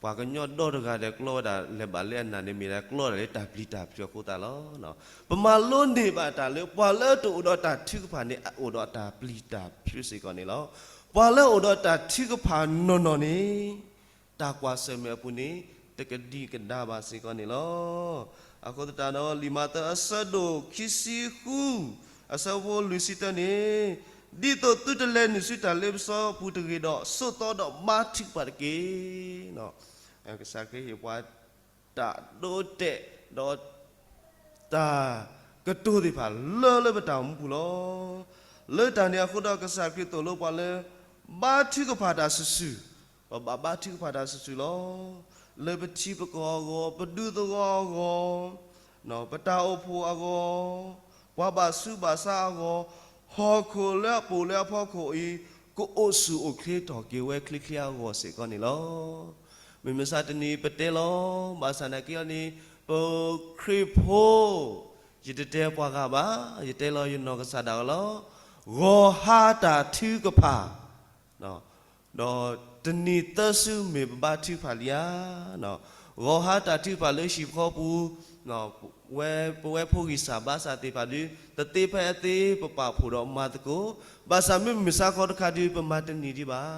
ပှၤကညီဒီတဂၤဒီးကျီဝဲဒၣ်လဲၤဘၣ်လၢအနၢ်န့ၣ် မ့ၢ်ဒၣ်ကျီဒၣ်လၢတၢ်ပျံၤတၢ်ဖုးအဃိသတးလီၤ. ပမၤလိန့ၢ်ဘၣ်တၢ်လၢ ပှၤလၢတအိၣ်ဒီးတၢ်ထုကဖၣ်န့ၣ် အအိၣ်ဒီးတၢ်ပျံၤတၢ်ဖုးစ့ၢ်ကီးန့ၣ်လီၤ. ပှၤလၢအိၣ်ဒီးတၢ်ထုကဖၣ်နီၢ်နီၢ်န့ၣ် တၢ်ကွၢ်ဆၢၣ်မဲာ်အပူၤန့ၣ် တကဒံကဒါဘၣ်စ့ၢ်ကီးန့ၣ်လီၤ. အဃိသတးဒီး လံာ်မးသဲအဆၢဒိၣ်ခံဆံဃု အဆၢဖိလွံၢ်ဆံတၢန့ၣ်, ဒ်သိးသုတလဲၤနုာ်ဆူတၢ်လ့ပစီအပူၤတဂ့ၤဒီး ဆိးသီဒီးဘါထုကဖၣ်တက့ၢ်. ကစၢ်ခရံာ်ဟ့ၣ်ပှၤတၢ်ဒိတဲာ်ဒီး တၢ်ကတိၤသ့ၣ်တဖၣ်လၢလၢပတၢ်အိၣ်မူပူၤလီၤ. လၢတၢ်န့ၣ်အဃိဒီး ကစၢ်ခရံာ်သိၣ်လိပှၤလၢ ဘါထုကဖၣ်တၢ်စုာ်စုာ်, ပဘၣ်ဘါထုကဖၣ်တၢ်စုာ်စုာ်လီၤ. လၢပထံပကီၢ်အဂီၢ်, ပဒူသဝီအဂီၢ်, ပတၢ်အိၣ်ဖှိၣ်အဂီၢ်, ပှၤဘၣ်ဆူးဘၣ်ဆါအဂီၢ်, ဟီၣ်ခိၣ်လၢအပူၤလၢအဖီခိၣ်အံၤ ကအိၣ်ဆူၣ်အိၣ်ချ့ထီၣ်က့ၤဝဲချ့ချ့အဂီၢ်စ့ၢ်ကီးန့ၣ်လီၤ. မုၢ်မဆါတနံၤပတဲလီၤ, ဘၣ်ဆၣ်သနာ်က့အီၤန့ၣ် ပခရံာ်ဖိ ယတတဲပှၤဂၤဘၣ်, ယတဲလီၤယနီၢ်ကစၢ်ဒၣ်ဝဲလီၤ. ဂီၤဟါတၢ်ထုကဖၣ် ဒီးတနံၤသၢစုမ့ၢ်ပဘါထုကဖၣ်လံဧါ. ဂီၤဟါတၢ်ထုကဖၣ်လၢဟံၣ်ဃီပူၤ, ဝဲပဝဲဖိဂံၢ်စၢ်ဘါစၢ်သ့ၣ်တဖၣ်ဒုး တသ့ဖဲအသ့ ပပာ်ဖှိၣ်ဒီးမၤသကိး, ဘၣ်ဆၣ်မ့ၢ်မုၢ်မဆါခီတခါဒုး ပမၤတန့ၢ်ဒံးဘၣ်.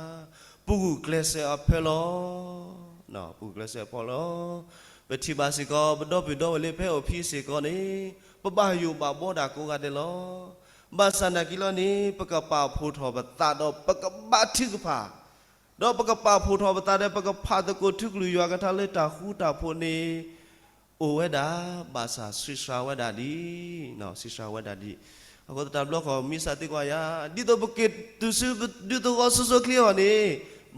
ပဂုာ်ကျဲးစၢးအဖၢလီၤ. ပဂုာ်ကျဲးစၢးအဖၢလီၤ. ပထံၣ်ဘၣ်စ့ၢ်ကီး ပဒီပုၢ်ဒီဝဲၢ်လၢဖဲအိၣ်ဖဲစ့ၢ်ကီးန့ၣ် ပဘၣ်ယိၣ်ဘၣ်ဘှီဒၣ်ကိးဂၤဒဲးလီၤ. ဘၣ်ဆၣ်သနာ်က့လီၤန့ၣ် ပကပာ်ဖှိၣ်ထီၣ်ပသးဒီးပကဘါထုကဖၣ်, ဒီးပကပာ်ဖှိၣ်ထီၣ်ပသးဒီး ပကဖးသကိးထူကလုၢ်ယွၤကထါလၢတၢ်ဃူတၢ်ဖိးန့ၣ် အိၣ်ဝဲဒၣ်, ဘၣ်ဆၣ်ဆံးစှၤဝဲဒၣ်ဒံး, ဆံးစှၤဝဲဒၣ်ဒံး. အဃိသတးဘျီဃီ မ့ၢ်စးသံကွၢ်ယၤ, ဒ်သိးပက့ၤတုၤဆူပဒူသဝီဆိဆိချ့အဂီၢ်န့ၣ်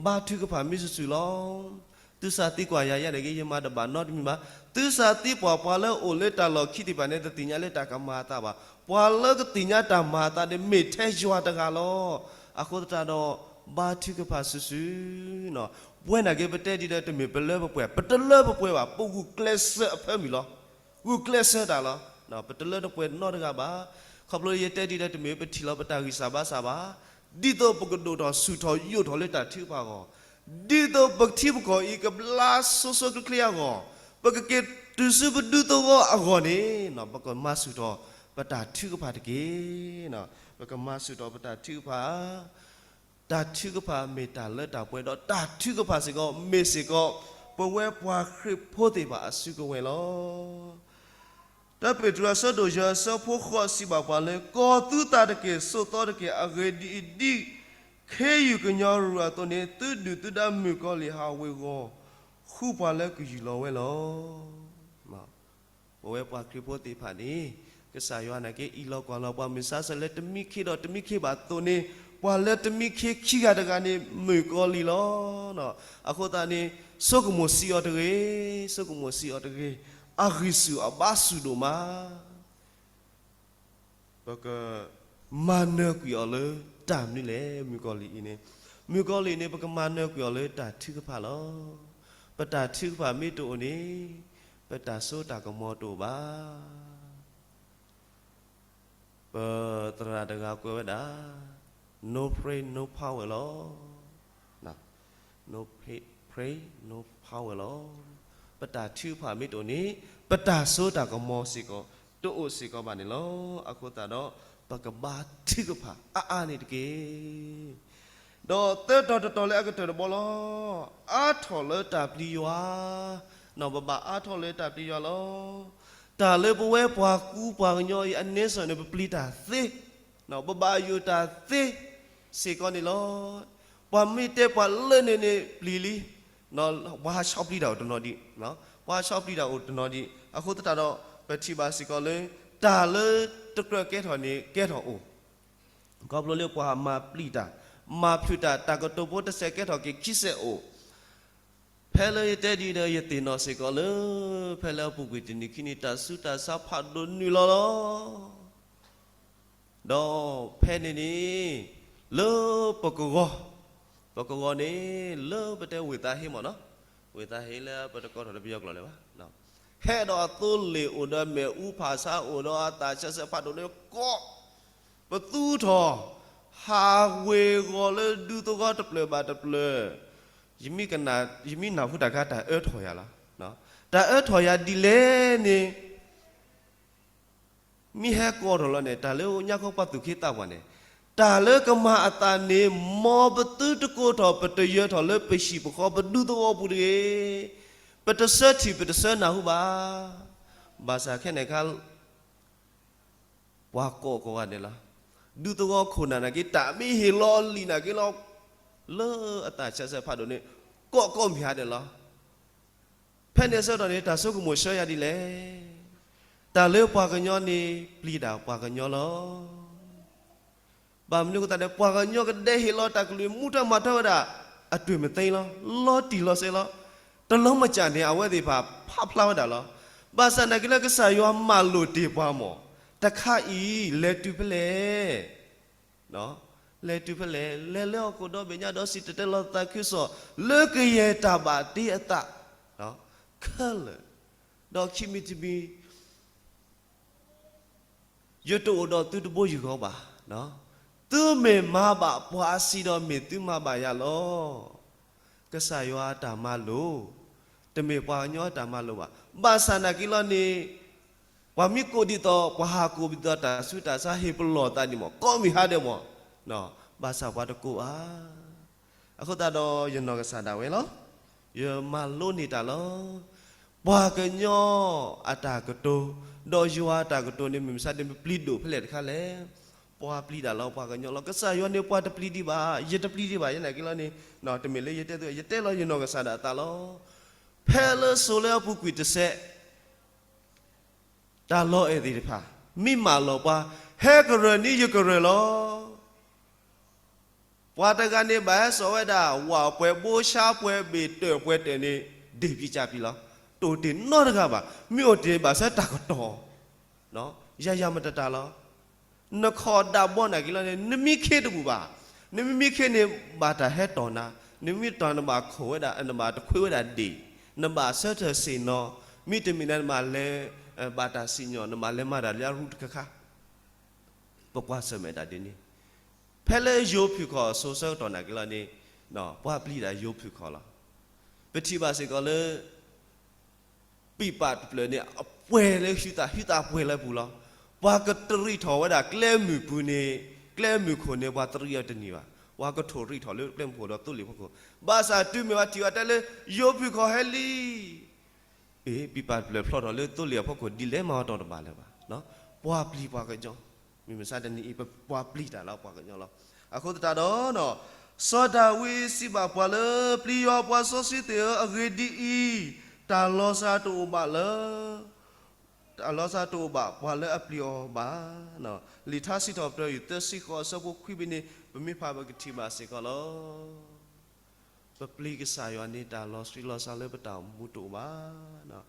ဘါထုကဖၣ်မ့ၢ်စုာ်စုာ်လီၤ. သုစးသံကွၢ်ယၤယဲန့ၣ်က့ ယမၤတဘၣ်နီတမံၤဘၣ်. သုစးသံကွၢ်ပှၤလၢအိၣ်လၢတၢ်လီၢ်ခံသ့ၣ်တဖၣ်န့ၣ် တသ့ၣ်ညါလၢတၢ်ကမၤအသးဘၣ်. ပှၤလၢကသ့ၣ်ညါတၢ်မၤအသးန့ၣ် မ့ၢ်ထဲယွၤတဂၤလီၤ. အဃိသတးဒီး ဘါထုကဖၣ်စုာ်စုာ် ပဝဲန့ၣ်က့ ပတဲဒ်ဒီးတမ့ၢ်ပလၢပပှဲၤ, ပတလၢပပှဲၤဘၣ်, ပဂုာ်ကျဲးစၢးအဖၢမုၢ်လီၤ. ဂုာ်ကျဲးစၢးတၢ်လီၤ. ပတလၢတပှဲၤနီတဂၤဘၣ်. ခီဖျိယတဲဒ်ဒီးတမ့ၢ်ပထံၣ်လီၤပတၢ်ဂံၢ်စၢ်ဘါစၢ်ဘၣ်. ဒ်သိးပကဒိၣ်ထီၣ်ဆူၣ်ထီၣ်ယိာ်ထီၣ်လၢတၢ်ထုကဖၣ်အဂီၢ်, ဒ်သိးပထံပကီၢ်အံၤကဘျါဆိဆိချ့ချ့အဂီၢ်, ပကက့ၤတုၤဆူပဒူသဝီအဂီၢ်န့ၣ် ပကမၤဆူၣ်ထီၣ် ပတၢ်ထုကဖၣ်တက့ၢ်. ပကမၤဆူၣ်ထီၣ်ပတၢ်ထုကဖၣ် တၢ်ထုကဖၣ်မ့ၢ်တၢ်လၢတၢ်ပှဲၤဒီး တၢ်ထုကဖၣ်စ့ၢ်ကီး မ့ၢ်စ့ၢ်ကီး ပဝဲပှၤခရံာ်ဖိသ့ၣ်တဖၣ်အစုကဝဲၤလီၤ. တၢပ့းတရူးအဆၢဒိၣ်ယဲၢ်အဆၢဖိဃိးစံးဘၣ်ပှၤလၢ ကီၢ်သူတၢ်တက့ၢ် ဆိးသီတက့ၢ်. အဂ့ၢ်ဒ်အံၤ, ဒ်ခ့ယုၢ်ကညီရူၢ်အသိးန့ၣ် သုဒုၣ်သုဒါမုၣ်ကီၤလံၢ်ဟးဝ့ၤဝီၤ ဃုပှၤလၢကယူၢ်လီၤဝဲလီၤ. ပဝဲပှၤခရံာ်ဖိသ့ၣ်တဖၣ်န့ၣ် ကစၢ်ယွၤန့ၣ်က့ အံးလီၤကွၢ်လီၤပှၤမုၢ်ဆါဆၢလၢတမံခ့ဒီးတမံခ့ဘၣ်အသိးန့ၣ် ပှၤလၢတမံခ့ခံဂၤတဂၤန့ၣ် မုၣ်ကီၤလံၢ်လီၤ. အဃိသတးန့ၣ် ဆိကမိၣ်စံးအီၤတဂ့ၤ, ဆိကမိၣ်စံးအီၤတဂ့ၤ, အဂံၢ်ဆူၣ်အဘါဆူၣ်ဒိၣ်မး ပကမၤနၢၤကွံာ်အီၤလၢတၢ်မနုၤလဲၣ်. မုၣ်ကီၤလံၢ်အံၤန့ၣ်, မုၣ်ကီၤလံၢ်န့ၣ် ပကမၤနၢၤကွံာ်အီၤလၢတၢ်ထုကဖၣ်လီၤ. ပတၢ်ထုကဖၣ်မ့ၢ်တအိၣ်န့ၣ် ပတၢ်စိတၢ်ကမီၤတအိၣ်ဘၣ်. ပသရၣ်တဂၤကွဲးဝဲဒၣ် no pray no power လီၤ. No pray no power လီၤ. ပတၢ်ထုကဖၣ်မ့ၢ်တအိၣ်န့ၣ် ပတၢ်စိတၢ်ကမီၤစ့ၢ်ကီး တအိၣ်စ့ၢ်ကီးဘၣ်န့ၣ်လီၤ. အဃိသတးဒီး ပကဘါထုကဖၣ်အါအါန့ၣ်တက့ၢ်. ဒီးသၢတီၤတတီၤလၢအကတၢၢ်တဘီလီၤ. အါထီၣ်လၢတၢ်ပျံၤယွၤ, ပဘၣ်အါထီၣ်လၢတၢ်ပျံၤယွၤလီၤ. တၢ်လၢပဝဲပှၤကူပှၤကညီအံၤအန့ဆၢၣ်န့ၣ် ပပျံၤတၢ်သ့, ပဘၣ်ယိၣ်တၢ်သ့စ့ၢ်ကီးန့ၣ်လီၤ. ပှၤမ့ၢ်တဲပှၤလၢန့ၣ်န့ၣ်ပျံၤလံ, ပှၤဆီပျံၤတၢ်အိၣ်တနီၤဒံး, ပှၤဆီပျံၤတၢ်အိၣ်တနီၤဒံး. အဃိသတးဒီး ပထံၣ်ဘၣ်စ့ၢ်ကီးလၢ တၢ်လၢတကြၢးကဲထီၣ်န့ၣ် ကဲထီၣ်အိၣ် ခီဖျိလၢပှၤမၤပျံၤတၢ်, မၤဖျိးတၢ်, တၢ်ကတိၤဖိတစဲးကဲထီၣ်က့ၤခံစဲးအိၣ်. ဖဲလၢယတဲဒ်အံၤဒီး ယသ့ၣ်နီၣ်စ့ၢ်ကီးလၢ ဖဲလၢအပူၤကွံာ်တနံၤခံနံၤ တၢ်ဆူးတၢ်ဆါဖးဒိၣ်နုာ်လီၤလီၤ. ဒီးဖဲန့ၣ်န့ၣ် လၢပကဝီၤ, ပကဝီၤန့ၣ် လၢပတဲဝ့ၢ်သးဟ့မ့ၢ်နီၤ, ဝ့ၢ်သးဟ့လၢပတကိးထီၣ်လၢပယီၤကျိာ်လၢၤဘၣ်, ဟဲဒီးအသိလ့ၣ်အိၣ်ဒီးအမဲာ်အူဖးဆါအိၣ်ဒီးအသးဆၢဆၢဖးဒိၣ်န့ၣ်ကိး, ပသူထီၣ် ဟးဝ့ၤဝီၤလၢဒူသဝီတဖျၢၣ်ဘၣ်တဖျၢၣ်, ယမ့ၢ်နၢ်ဟူတၢ်ခါတၢ်အၢထီၣ်ယၤလီၤ. တၢ်အၢထီၣ်ယၤဒ်လဲၣ်န့ၣ် မ့ၢ်ဟဲကိးထီၣ်လီၤန့ၣ် တၢ်လၢညါခီပှၤသူၣ်က့သးပှၢ်န့ၣ်, တၢ်လၢကမၤအသးန့ၣ် မ်ပသုတကိးထီၣ်ပတယၢၤထီၣ်လၢပဟံၣ်ပဃီပဒူသဝီပူၤတဂ့ၤ, ပတဆၢထံၣ်ပတဆၢနၢ်ဟူဘၣ်. ဘၣ်ဆၣ်ခဲန့ၣ်ခါ ပှၤကိးကိးဂၤဒဲးလီၤ. ဒူသဝီခိၣ်နၢ်နာ်က့ တၢ်မ့ၢ်ဟ့ၣ်လီၤလံာ်နာ်က့လီၤ, လၢအသးဆၢဆၢဖးဒိၣ်န့ၣ် ကိးကိးမ့ၢ်ဟါဒဲးလီၤ. ဖဲန့ၣ်အဆၢကတီၢ်န့ၣ် တၢ်ဆိကမိၣ်ဆှၢယၤဒ်လဲၣ်. တၢ်လၢပှၤကညီန့ၣ် ပျံၤတၢ်ပှၤကညီလီၤ. ဘၣ်မနုၤအဃိသတးန့ၣ် ပှၤကညီကဒဲဟ့ၣ်လီၤတၢ်ကလုၢ်မူထီၣ်မၤထီၣ်ဝဲဒၣ် အတွ့ၢ်မသ့လီၤ, လီၤတံၢ်လီၤဆဲးလီၤ. တလီၤမၢ်ကၢ်န့ၣ် အဝဲသ့ၣ်တဖၣ်ဖးဖျါဝဲဒၣ်လီၤ. ဘၣ်ဆၣ်နာ်က့လၢကစၢ်ယွၤမၤလိာ်တ့ၢ်ပှၤမ့ၢ် တခါအံၤ လဲၤတုၤဖဲလဲၣ် လဲၤတုၤဖဲလဲၣ်, လဲၤလၢဟီၣ်ခိၣ်ဒီဘ့ၣ်ညါဒီးစံၣ်တဲၤတဲလီၤသးခုကစီၣ် လၢကယဲၢ်တၢ်ဘၣ်တ့အသးခဲလၢာ်, ဒီးခံမံၤတမံၤ ယတအိၣ်ဒီးသုတဘိယူၢ်ဃီဘၣ်. သုမ့ၢ်မၤဘၣ်ပှၤအဆံးဒီး မ့ၢ်သုမၤဘၣ်ယၤလီၤ. ကစၢ်ယွၤအတၢ်မၤလိာ်, တမ့ၢ်ပှၤကညီအတၢ်မၤလိာ်ဘၣ်. ဘၣ်ဆၣ်နာ်က့လီၤန့ၣ် ပှၤမ့ၢ်ကိးဒ်သိး ပှၤဟးကိးဒ်သိးတၢ်ဆူးတၢ်ဆါဟ့ၣ်ပလီၢ်သးန့ၣ်မ့ၢ် ကိးမ့ၢ်ဟါဒဲးမ့ၢ်, ဘၣ်ဆၣ်ပှၤတကိးဘၣ်. အဃိသတးဒီးယနီၢ်ကစၢ်ဒၣ်ဝဲလီၤ. ယမၤလိန့ၢ်တၢ်လီၤ. ပှၤကညီအတၢ်ကတိၤ, ဒီးယွၤအတၢ်ကတိၤန့ၣ် မ့ၢ်မဆါတမ့ၢ်ပျံၤဒိၣ်ဖဲလဲၣ်တခါလဲၣ်. ပှၤပျံၤတၢ်လီၤ ပှၤကညီလီၤ. ကစၢ်ယွၤန့ၣ်ပှၤတပျံၤဒံးဘၣ်, ယတပျံၤဒံးဘၣ် ယနာ်က့လီၤန့ၣ်, တမ့ၢ်လၢယတဲသု, ယတဲလီၤယနီၢ်ကစၢ်ဒၣ်အသးလီၤ. ဖဲလၢစိၤလၢအပူၤကွံာ်တစဲး တၢ်လီၤအဲၣ်သ့ၣ်တဖၣ် မ့ၢ်မၢလီၤပှၤ, ဟဲကရၢၢ်န့ၣ်ယကရၢၢ်လီၤ. ပှၤတဂၤန့ၣ်ဘၣ်ဟဲစိာ်ဝဲဒၣ် ဝၣ်ပှဲၤဘိ ဆါပှဲၤဘ့ၣ် တၢၢ်ပှဲၤတၢၢ်န့ၣ် ဒ့ၣ်ပံၤကၢ်ပံၤလီၤ. တအိၣ်တ့ၢ်နီတဂၤဘၣ်. မ့ၢ်အိၣ်တ့ၢ်ဘၣ်ဆၢတၢ်ကတီၢ်, ယၤယၤမတၤတၢ်လီၤ. နခီၣ်ဒၣ်ဘီနာ်က့လီၤန့ၣ် နမံခ့တဘူၣ်ဘၣ်. နမံမံခ့န့ၣ် ဘၣ်တၢ်ဟဲတီၢ်နၤ, နမံတီၢ်နဘၣ်ခိၣ်ဝဲဒၣ် နဘၣ်တခွ့ဝဲဒၣ်ဒ့ၣ်, နဘၣ်ဆၢထၢၣ်ဆ့ၣ်နီၤ, မ့တမ့ၢ်နဘၣ်လဲၤ ဘၣ်တၢ်စံၣ်ညီၣ် နဘၣ်လဲၤမၤတၢ်လၢအရူတခါခါ ပကွၢ်ဆၢၣ်မဲာ်တၢ်ဒ်န့ၣ်, ဖဲလၢယိၤဖုၣ်ခီၣ်အစိၤဆၢကတီၢ်နာ်က့လီၤန့ၣ်, ပှၤပျံၤတၢ်ယိၤဖုၣ်ခီၣ်လီၤ. ပထံၣ်ဘၣ်စ့ၢ်ကီးလၢ ပံာ်ပာ်တဖျၢၣ်န့ၣ် အပှဲၤလၢဟုသး ဟုသးပှဲၤလၢပူၤလီၤ. ပှၤကတရံးထီၣ်ဝဲဒၣ်ကျဲမုၢ်ပူၤန့ၣ်, ကျဲမုၢ်ခိၣ်န့ၣ် ပှၤတရံးအီၤတန့ၢ်ဘၣ်. ပှၤကထိၣ်ရံးထီၣ်လၢကျဲမုၢ်ခိၣ်ဒီးသိလ့ၣ်ဖီခိၣ်. ဘၣ်ဆၣ်တုၤမ့ၢ်ပှၤထံၣ်ဘၣ်တဲလၢ ယိၤဖုၣ်ခီၣ်ဟဲလံ အ့ ပံာ်ပာ်တဖျၢၣ်ဖျီထီၣ်လၢသိလ့ၣ်အဖီခိၣ်ဒ်လဲၣ်မၤအီၤတီၢ်တဘၣ်လၢၤဘၣ်. ပှၤပျံၤပှၤကညီ, မ့ၢ်မဆါတနံၤအံၤ ပပှၤပျံၤတၢ်လီၤပှၤကညီလီၤ. အဃိသတးဒီး စီၤဒၤဝံးစံးဘၣ်ပှၤလၢပျံၤယွၤအပှၤစီဆှံသ့ၣ်ဧၢ, အဂ့ၢ်ဒ်အံၤ, တၢ်လီၤစၢ်တအိၣ်ဘၣ်လၢ တၢ်လီၤစၢ်တအိၣ်ဘၣ်ပှၤလၢအပျံၤအီၤဘၣ်. လံာ်ထါစံးထီၣ်ပတြၢၤ ယူၢ်သၢဆံဃိး အဆၢဖိခွံဖဲန့ၣ် ပမ့ၢ်ဖးပကထံၣ်ဘၣ်စ့ၢ်ကီးလီၤ. ပပျံၤကစၢ်ယွၤန့ၣ် တၢ်လီၤဆှံလီၤစှၤလၢပတၢ်အိၣ်မူတအိၣ်ဘၣ်.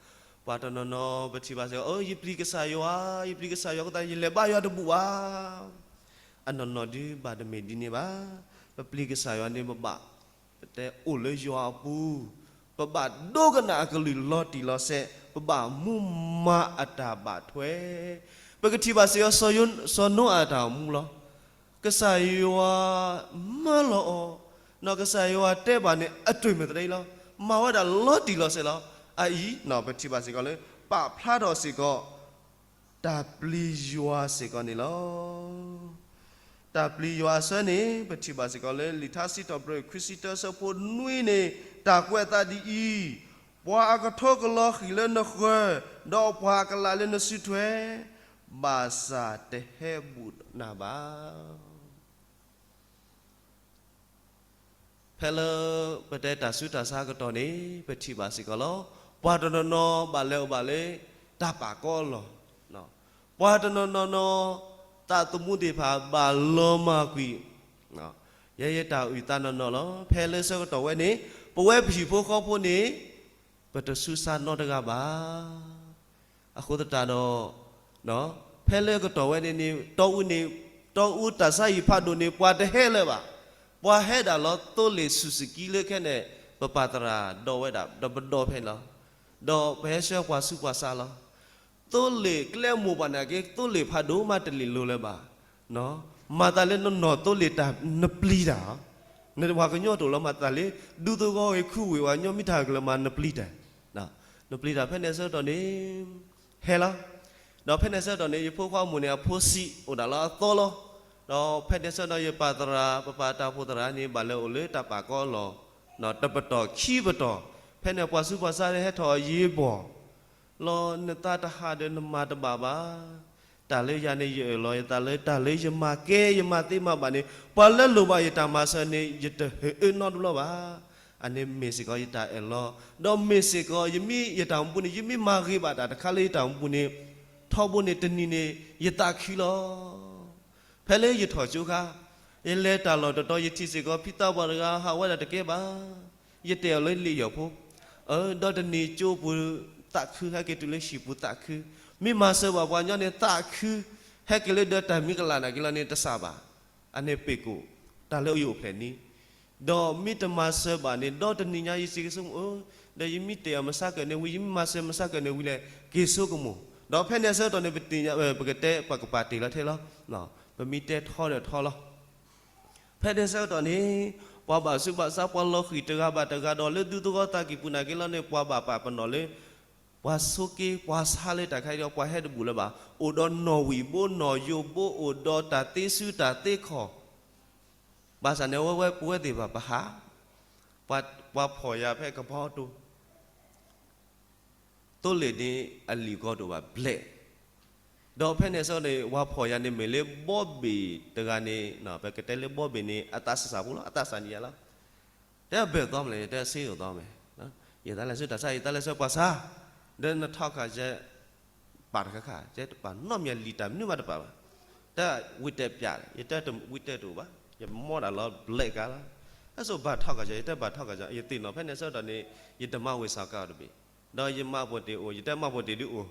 ပှၤတနီၤနီၤပထံၣ်ဘၣ်စ့ၢ်ကီး အိ ယပျံၤကစၢ်ယွၤ, ယပျံၤကစၢ်ယွၤအဃိသတး ယလဲၤဘါယွၤတဘူၣ်ဘၣ်. အနီၢ်နီၢ်ဒုးဘၣ်တမ့ၢ်ဒ်န့ၣ်ဘၣ်. ပပျံၤကစၢ်ယွၤန့ၣ် ပဘၣ် ပတဲအိၣ်လၢယွၤအပူၤ, ပဘၣ်ဒိကနၣ်အကလုၢ်လီၤတံၢ်လီၤဆဲး, ပဘၣ်မူမၤအတၢ်ဘၣ်ထွဲ. ပကထံၣ်ဘၣ်စ့ၢ်ကီး စီၤနိအၤအတၢ်အိၣ်မူလီၤ. ကစၢ်ယွၤမၢလီၤအီၤ, နီၢ်ကစၢ်ယွၤတဲဘၣ်န့ၣ် အတြ့ၢ်မသရံလီၤ. မၤဝဲဒၣ်လီၤတံၢ်လီၤဆဲးလီၤ. အအံၤ ပထံၣ်ဘၣ်စ့ၢ်ကီးလၢ ပာ်ဖျါထီၣ်စ့ၢ်ကီး တၢ်ပျံၤယွၤစ့ၢ်ကီးန့ၣ်လီၤ. တၢ်ပျံၤယွၤအဆၢန့ၣ် ပထံၣ်ဘၣ်စ့ၢ်ကီးလၢ လံာ်ထါစံးထီၣ်ပတြၢၤ ခွံဆံတၢ အဆၢဖိနွံန့ၣ် တၢ်ကွဲးအသးဒ်အံၤ, ပှၤအကထိကလီၤဃံၤလၢနဃၢၤ, ဒီးပှၤအကလးလၢနစုထွဲ, ဘၣ်ဆၣ်တဟဲဘူးနၤဘၣ်. ဖဲလၢပတဲတၢ်ဆူးတၢ်ဆါအကတီၢ်န့ၣ် ပထံၣ်ဘၣ်စ့ၢ်ကီးလီၤ. ပှၤတနီၤနီၤဘၣ်လဲၤအိၣ်ဘၣ်လၢ တၢ်ပာ်ကီအလီၢ်, ပှၤတနီၤနီၤနီၤ သးသမူသ့ၣ်တဖၣ်ဘၣ်လီၤမၢ်ကွံာ်, ယဲယဲတၢ်အုၣ်သးနီၢ်နီၢ်လီၤ. ဖဲလၢဆၢကတီၢ်ဝဲန့ၣ် ပဝဲပဟံၣ်ဖိဃီဖိန့ၣ် ပတဆူးစါနီတဂၤဘၣ်. အဃိသတးဒီး ဖဲလၢကတီၢ်ဝဲန့ၣ်န့ၣ် တီအူန့ၣ် တီအူတၢ်ဆါဟံၣ်ဖးဒိၣ်န့ၣ် ပှၤတဟဲလၢၤဘၣ်. ပှၤဟဲဒၣ်လီၤသိလ့ၣ်ဆူၣ်စကံလၢခဲန့ၣ် ပပာ်သရၣ်ဒီးဝဲဒၣ် ဒီးပဒီဖဲန့ၣ်လီၤ. ဒီးပဟဲဆှၢပှၤဆူးပှၤဆါလီၤ. သိလ့ၣ်ကျဲမိၢ်ပှၢ်န့ၣ်က့ သိလ့ၣ်ဖးဒိၣ်မးတလ့ၣ်လိၤလၢၤဘၣ်. မၤသးလၢနနီၢ်သိလ့ၣ်တၢ် နပျံၤတၢ်, နပှၤကညီတအိၣ်လီၤမၤသးလၢ ဒူသဝီဂ့ၤ ခူဝ့ၢ်ဝဲညီမ့ၢ်တၢ်ကလၢၤမး နပျံၤတၢ်, နပျံၤတၢ်ဖဲန့ၣ်ဆၢကတီၢ်န့ၣ် ဟဲလီၤ. ဒီးဖဲန့ၣ်ဆၢကတီၢ်န့ၣ် ယဖိခွါအမိၢ်န့ၣ် အဖိဆံးအိၣ်ဒၣ်လၢအသီလီၤ. ဒီးဖဲန့ၣ်ဆၢကတီၢ် ယပာ်သရၣ် ပပာ်တၢ်အိၣ်ဖှိၣ်သရၣ်န့ၣ် ဘၣ်လဲၤအိၣ်လၢတၢ်ပာ်ကီအလီၢ် တပတီၢ်ခံပတီၢ်, ဖဲန့ၣ်ပှၤဆူးပှၤဆါဟဲထီၣ်အယ့ၢ်ဘီၣ် လီၤ နသးတဟးဒီးနမၤတဘၣ်ဘၣ်. တၢ်လၢယၤန့ၣ် ယအၢၣ်လီၤယသးလၢ တၢ်လၢယမၤကဲယမၤသ့မၤဘၣ်န့ၣ် ပှၤလၢလိၣ်ဘၣ်ယတၢ်မၤစၢၤန့ၣ် ယတဟ့ၣ်အၢနီတဘျီဘၣ်. အန့ၣ်မ့ၢ်စ့ၢ်ကီးယတၢ်အၢၣ်လီၤ, ဒီးမ့ၢ်စ့ၢ်ကီး ယမ့ၢ်ယတၢ်အိၣ်မူပူၤန့ၣ် ယမ့ၢ်မၤဂ့ၤဘၣ်တၢ်တခါလၢယတၢ်အိၣ်မူပူၤန့ၣ် ထီဘိန့ၣ်တနံၤန့ၣ် ယသးခုလီၤ. ဖဲလၢယထီၣ်ကၠိခါ, ယလဲၤတၢ်လီၢ်တတီၤ ယထံၣ်စ့ၢ်ကီး ဖံသးပှၢ်တဂၤဟးဝဲဒၣ်တကဲဘၣ်. ယတဲအီၤလၢလံာ်ယီၢ်ဖိ, အၢ ဒီတနံၤကၠိပူၤသးခု ဟဲက့ၤတုၤလၢဟံၣ်ပူၤသးခု, မ့ၢ်မၤစၢၤဘၣ်ပှၤကညီန့ၣ်သးခု, ဟဲက့ၤလၢဒီးတၢ်မံၤကလးနာ်က့ၤလီၤန့ၣ် တစၢ်ဘၣ်. အန့ၣ်ပ့ၢ်ကိၣ်, တၢ်လၢယအိၣ်ဖျဲၣ်န့ၣ် ဒီးမ့ၢ်တမၤစၢၤဘၣ်န့ၣ် ဒီတနံၤညါယစံးက့ၤဆိကမိၣ်, ဒီးယမ့ၢ်တဲအီၤမုၢ်ဆါကၢၣ်န့ၣ်ဝံၤ ယမ့ၢ်မၤစၢၤမုၢ်ဆါကၢၣ်န့ၣ်ဝံၤလဲၣ် က့ၤဆိကမိၣ်. ဒီးဖဲန့ၣ်အဆၢကတီၢ်န့ၣ် ပသ့ၣ်ညါ ပကတဲပှၤကပာ်တ့ၢ်လီၤထဲလီၤ. ပမ့ၢ်တဲထီဒီးထီလီၤ. ဖဲန့ၣ်ဆၢကတီၢ်န့ၣ် ပှၤဘၣ်ဆူးဘၣ်ဆါ ပှၤလီၤဃံၤတဂၤဘၣ်တဂၤဒီး လၢဒူသဝီသးကံၢ်ပူၤနာ်က့ၤလီၤန့ၣ် ပှၤဘၣ်ပာ်ပနီၣ်လၢ ပှၤဆိးက့ပှၤဆါလၢတၢ်ခါအံၤဒီး ပှၤဟဲတဘူၣ်လၢၤဘၣ်. အိၣ်ဒီးနီၣ်ဝံၣ်ဘိနီၣ်ယိးဘိ အိၣ်ဒီးတၢ်သ့စုတၢ်သ့ခီၣ်. ဘၣ်ဆၣ်န့ၣ် အဝဲဝဲပဝဲသ့ၣ်တဖၣ်ပဟး, ပှၤဖီၣ်ယၤဖဲကဘီတိၤ သိလ့ၣ်န့ၣ်အလံာ်ကီတအိၣ်ဘၣ်ဘျဲၣ်. ဒီးဖဲန့ၣ်ဆၢကတီၢ်န့ၣ် ပှၤဖီၣ်ယၤန့ၣ်မ့ၢ်လၢဘီဘ့ၣ်တဂၤန့ၣ် ပကတဲလၢဘီဘ့ၣ်န့ၣ် အသးစၢ်စၢ်ဖိလီၤ, အသးစၢ်န့ၢ်ယၤလီၤ. တဲဘၢၣ်သီမလဲၣ်, ယတဲဆ့ၣ်သီမလဲၣ်, ယသးလဲၤဆူတၢ်ဆါ ယသးလဲၤဆူပှၤဆါ, ဒီးနထီၣ်ခါယဲ ပာ်တခါခါ ယဲတပာ်နီတမံၤလံာ်တၢ်မနုၤမးတပာ်ဘၣ်. တၢ်ဝံတဲပၠး ယတဲဝံတဲတအိၣ်ဘၣ်, ယမီဒၣ်လီၤဘျဲးကါလီၤ. အဆိဘၣ်ထီၣ်ကယီၤ ယတဲဘၣ်ထီၣ်ကယီၤ ယသ့ၣ်နီၣ်ဖဲန့ၣ်ဆၢကတီၢ်န့ၣ် ယတမၤဝ့ၢ်စီၤကၤအီၤတဘ့ၣ်, ဒီးယမၤပိာ်တ့ၢ်အိၣ် ယတဲမၤပိာ်တ့ၢ်ဒုးအိၣ်,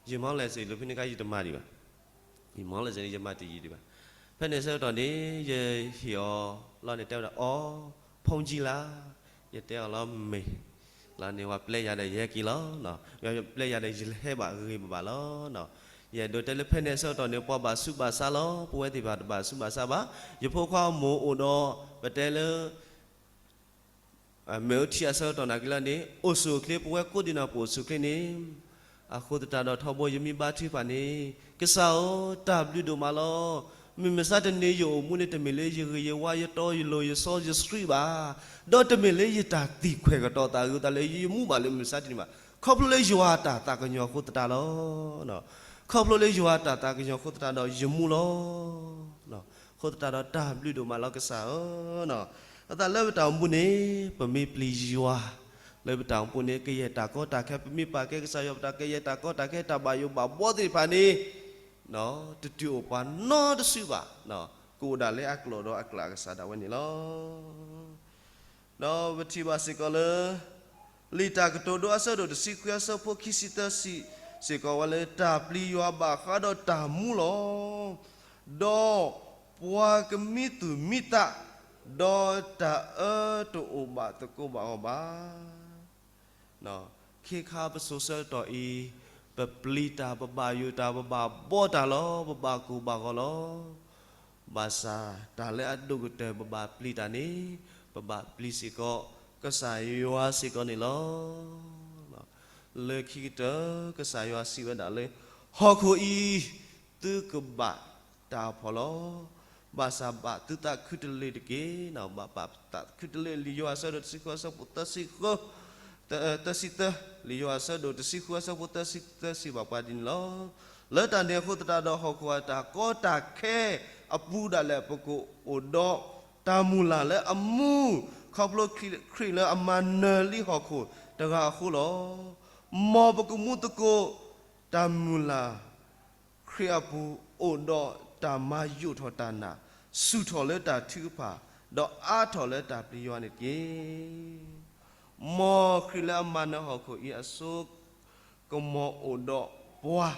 ယမၤလဲၤစ့ၢ်လၢဖဲန့ၣ်ခါယတမၤဒံးဘၣ်. ယမၤလဲၤစ့ၢ်န့ၣ် ယမၤတ့ၢ်ယံၤဒံးဘၣ်. ဖဲန့ၣ်ဆၢကတီၢ်န့ၣ် ယဟ့ၣ်အီၤလီၤန့ၣ် တဲဝဲဒၣ် အီ ဖီကၠံလါ, ယတဲအီၤလီၤမ့ၢ် လီၤန့ၣ် ပှၤပျဲယၤဒီးယဟဲက့ၤလီၤ, ပျဲယၤဒီးယဟဲဘၣ်ဂ့ၤဘၣ်လီၤ. ယအဲၣ်ဒိးတဲလၢဖဲန့ၣ်ဆၢကတီၢ်န့ၣ် ပှၤဘၣ်ဆူးဘၣ်ဆါလီၤ, ပဝဲသ့ၣ်တဖၣ်တဘၣ်ဆူးဘၣ်ဆါဘၣ်. ယဖိခွါအမိၢ်အိၣ်ဒီး ပတဲလၢ မ့ၢ်အိၣ်ထံအဆၢကတီၢ်နာ်က့ၤလီၤန့ၣ် အိၣ်ဆူၣ်အိၣ်ချ့ ပဝဲကိးဒံနီၢ်ပအိၣ်ဆူၣ်အိၣ်ချ့န့ၣ်, အဃိသတးဒီးထီဘိယမ့ၢ်ဘါထုကဖၣ်န့ၣ်, ကစၢ်ဧၢ, တၢ်ဘျုးဒိၣ်မးလီၤ. မုၢ်မဆါတနံၤယအိၣ်မူန့ၣ် တမ့ၢ်လၢယဂ့ၤယဝါယတီယလိၤယစီယဆှံဘၣ်, ဒီးတမ့ၢ်လၢယတၢ်သံခွဲးကတီၤသးဂုၤသးလၢ ယမူဘၣ်လၢမုၢ်မဆါတနံၤဘၣ်. ခီဖျိလၢယွၤအတၢ်သးကညီၤအဃိသတးလီၤ. ခီဖျိလၢယွၤအတၢ်သးကညီၤအဃိသတးဒီးယမူလီၤ. အဃိသတးဒီးတၢ်ဘျုးဒိၣ်မးလီၤကစၢ်ဧၢ. အသးလၢပတၢ်အိၣ်မူန့ၣ် ပမ့ၢ်ပျံၤယွၤ လၢပတၢ်အိၣ်မူန့ၣ် ကယဲၢ်တၢ်ကီတၢ်ခဲ ပမ့ၢ်ပာ်ကဲကစၢ်ယွၤပတၢ်ကယဲၢ်တၢ်ကီတၢ်ခဲ တၢ်ဘၣ်ယိၣ်ဘၣ်ဘှီသ့ၣ်တဖၣ်န့ၣ် တတုၤအိၣ်ပှၤနီတစုဘၣ်. ကအိၣ်ဒၣ်လၢအကျိာ်ဒီးအကျဲအကစၢ်ဒၣ်ဝဲန့ၣ်လီၤ. ဒီးပထံၣ်ဘၣ်စ့ၢ်ကီးလၢ လံာ်တၢ်ကတိၤဒိအဆၢဒိၣ်တဆံခွံအဆၢဖိခံဆံသၢစံးစ့ၢ်ကီးဝဲလၢ တၢ်ပျံၤယွၤဘၣ်ဃးဒီးတၢ်မူလီၤ. ဒီးပှၤကမံသူၣ်မံသး, ဒီးတၢ်အၢတအိၣ်ဘၣ်သကိးဘၣ်အီၤဘၣ်. ခ့ခါပစိၤဆၢကတီၢ်အံၤ, ပပျံၤတၢ် ပဘၣ်ယိၣ်တၢ် ပဘၣ်ဘှီတၢ်လီၤ ပဘၣ်ကိၢ်ဘၣ်ဂီၤလီၤ. ဘၣ်ဆၣ်တၢ်လၢအဒိၣ်ကတၢၢ်ပဘၣ်ပျံၤတၢ်န့ၣ်, ပဘၣ်ပျံၤစ့ၢ်ကီး ကစၢ်ယွၤစ့ၢ်ကီးန့ၣ်လီၤ. လၢခံကတၢၢ် ကစၢ်ယွၤစံးဝဲဒၣ်လၢ ဟီၣ်ခိၣ်အံၤ သုကဘၣ်တၢ်ဖှီၣ်လီၤ. ဘၣ်ဆၣ်ဘၣ်သုသးခုတလ့ၢ်တက့ၢ်. ဘၣ်ဘၣ်သးခုတလ့ၢ် လံာ်ယိၤဟၣ်အဆၢဒိၣ်တဆံဃုအဆၢဖိသၢဆံဃု သၢဆံသၢ, လံာ်ယိၤဟၣ်အဆၢဒိၣ်တဆံဃုအဆၢဖိသၢဆံသၢစံးဘၣ်ပှၤဒ်န့ၣ်လီၤ. လၢတၢ်န့ၣ်အဃိသတးဒီး ဟီၣ်ခိၣ်အတၢ်ကီတၢ်ခဲအပူၤဒၣ်လဲာ် ပကအိၣ်ဒီးတၢ်မုၢ်လၢ်လၢအမူ ခီဖျိခရံာ်လၢအမၤနၢၤလံဟီၣ်ခိၣ်တဂၤအဃိလီၤ. မ်ပကမူသကိးတၢ်မုၢ်လၢ် ခရံာ်အပူၤ အိၣ်ဒီးတၢ်မၤယိာ်ထီၣ်တၢ်နာ်, ဆူၣ်ထီၣ်လၢတၢ်ထုကဖၣ်, ဒီးအါထီၣ်လၢတၢ်ပျံၤယွၤန့ၣ်တက့ၢ်. မ်ခရံာ်လၢအမၤနၢၤဟီၣ်ခိၣ်အံၤအစိကမီၤအိၣ်ဒီးပှၤ,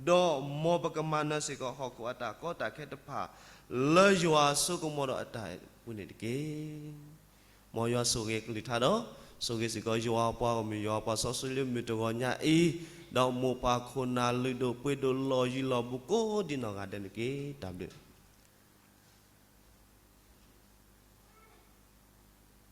ဒီးမ်ပကမၤနၢၤစ့ၢ်ကီးဟီၣ်ခိၣ်အတၢ်ကီတၢ်ခဲတဖၣ် လၢယွၤအစိကမီၤဒီးအတၢ်အဲၣ်အပူၤန့ၣ်တက့ၢ်. မ်ယွၤဆိၣ်ဂ့ၤကလုၢ်ကထါဒီး ဆိၣ်ဂ့ၤစ့ၢ်ကီးယွၤအပှၤဂီၢ်မုၢ် ယွၤအပှၤစီဆှံလၢမုၢ်တဂီၤညါအံၤ, ဒီးမိၢ်ပၢ်ခိၣ်နၢ်လုၢ်ဒိၣ်ပှ့ၤဒိၣ်လီၢ်ယံၤလီၢ်ဘူးကိးဒံနီၢ်ဂၤဒဲးန့ၣ်တက့ၢ်. တၢ်ဘျုး